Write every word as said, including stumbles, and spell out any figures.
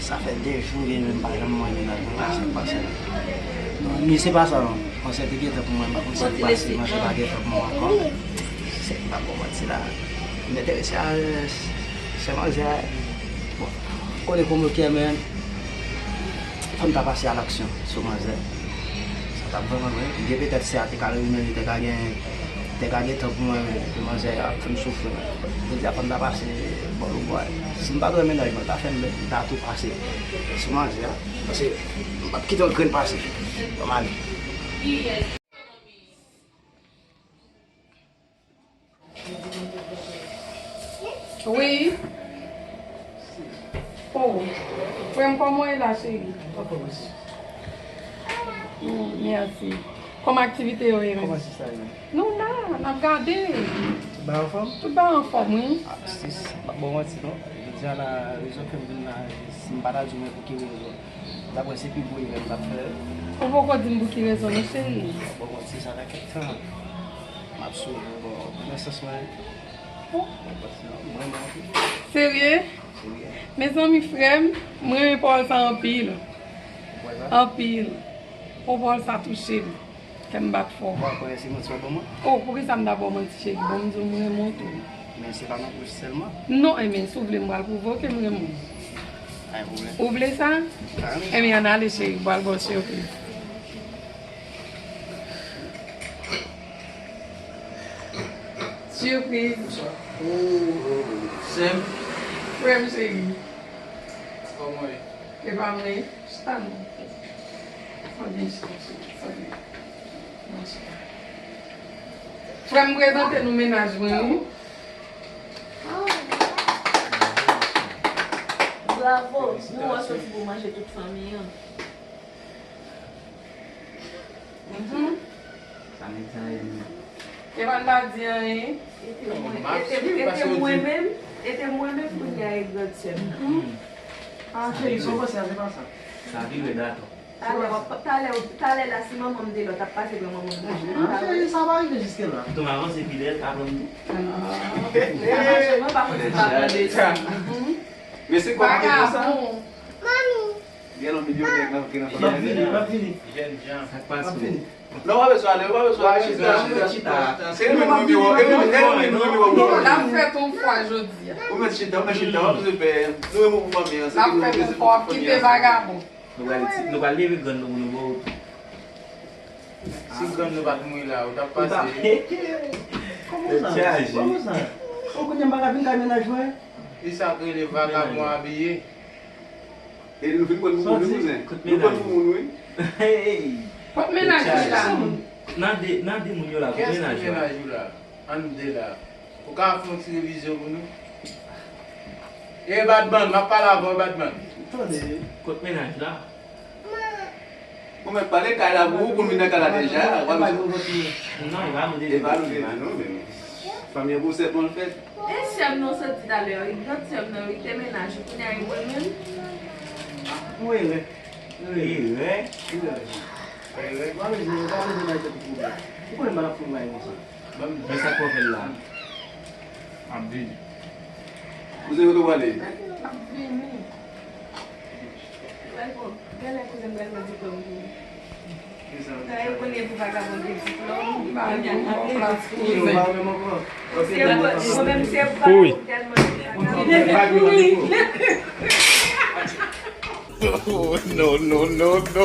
Sa fè de jou li menm pa janm manje nan jan la, se pa sa. Non, ni se pa sa non. Manzè te gentan pou mwen, m pa konn sa ki pase, manzè pa gentan pou mwen ankò. Se pa bon manti la. M enterese a se manzè a. Bon, konnen kòman ke men fò m ta pase a laksyon sou manzè. Sa t ap vrèman mwen. Gen petèt sè a te ka rive, li te ka gen, te ka gen tan pou mwen, men manzè ap fè m soufri. Jodi a fò m ta pase bò l bò. Si m pa t wè mennaj mwen, ta fè m, m ta tou pase sou manzè a. Paske m p ap kite yon grenn pase. Fò m ale. Wi. Oh. Frè m, kòman w ye la, cheri? Anfòm, mèsi. Mm, mèsi. Kòman aktivite yo ye menm? Kòman sista ye menm? Nou la, n ap gade. Tout bagay anfòm? Tout bagay anfòm, wi. Ah, sis, m p ap ba w manti non. Jodi a la, rezon fè m vin la, si m pa ta di w men pou ki rezon. Daprè se pi gwo erè m t ap fè. Ou poko di m pou ki rezon non, cheri. Bon, bon, se sa fè kèk tan m ap swiv ou, bon, nan sans mwen. Bon, bon, bon, se mwen, mwen, ok. Serye? Serye. Mezanmi, frè m, mwen renmen pawòl sa anpil. Ou kwè sa? Anpil. Bon, pawòl sa touche m. Fè m bat fò. Ou pa kwè se manti w ap ban mwen? Oh, poukisa m ta ba w manti, cheri? Bon, m di w m renmen w tou. Men se pa nan bouch sèlman. Non, enben, si w vle, m pral pwouve w ke m renmen w. Pa gen pwoblèm. Ou vle sa? Kareman. Enben, ann ale, cheri, m pral ba w sipriz. Sipriz. Sè m. Frè m cheri. Kòman w ye? E pa mwen. Chita non. Fò gen chita, chita, fò gen. Frè m, prezante nou mennaj mwen, wi. Bravo. Nou wè soti pou manje tout fanmi an. Mhm. Sa nèg sa ye menm? Evan pa di anyen. E te mwen, e te, e te mwen menm, e te mwen menm kounye a e grann sè m nan. Ah, cheri, sa w panse a, se pa sa. Sa vire datò. Talè, w ap, talè, talè la, si manman m te la, w t ap pase pran manman m. Ah, cheri, sa pa rive jiske la. Tonton avanse fidèl, pa pran m tou. Sa mache, mwen pa konn si pa pran de sa. Men se kòm ki konsa. Vagabon. Gen yon milyonè k ap vin nan fanmi an. L ap vini, l ap vini. Jènjan. Sa k pase? L ap vini. Non, w pa bezwen ale, w pa bezwen ale. Chita, chita, chita. Se li menm nimewo, e li menm, e li menm nimewo. L ap fèt yon fwa jodi a. Ou mèt chita, ou mèt chita, w pa bezwen pè. Nou renmen w pou fanmi an, se li nou bezwen pou fanmi an. L ap fèt yon fwa, w ap kite vagabon. Nou pral ti, nou pral leve grann nou pou nou ba w tou. Si grann nou pa t mouri la, ou t ap pase. Kòman sa? Kòman sa? Ou konnen m pa ka vin kay mennaj mwen? E sa k rele vagabon abiye. E nou vin pran pou moun, wi, kouzen. Nou pran pou moun, wi. Kot mennaj ou la? Nan de, nan de moun yo la, kot mennaj ou la? Kiyès ki mennaj ou la? Ann de la. Ou ka fè yon ti revizyon pou nou? E Badman, m ap pale avè w, Badman. Tande. Kot mennaj la? Ou mèt pale kay la pou ou, pou l vin nan kay la deja. Non, e pa nou de. E pa nou de, non, men. Fanmi an pou sèt mòn fèt. E sè m nan soti talè, e grann sè m nan, wi, te mennaj ou, kounye a e mwen menm. Ou erè. Erè. Erè. Erè. Pa bezwen, pa bezwen bay tèt ou pwoblèm. Ou konnen m pa t ap fè yon bagay konsa. Men sa k fè w fè l la? M ap vini. Kouzen, kote w prale? M ap vini. Wè, bon, genlè kouzen m pral mande pou m vini. Sa yo konnen pou vagabon gen diplòm, li pa menm gen plas kouzen. Yo pa menm ankò. Se mwen, mwen menm se vagabon tèlman gen vagabon. Oh, no, no, no, no.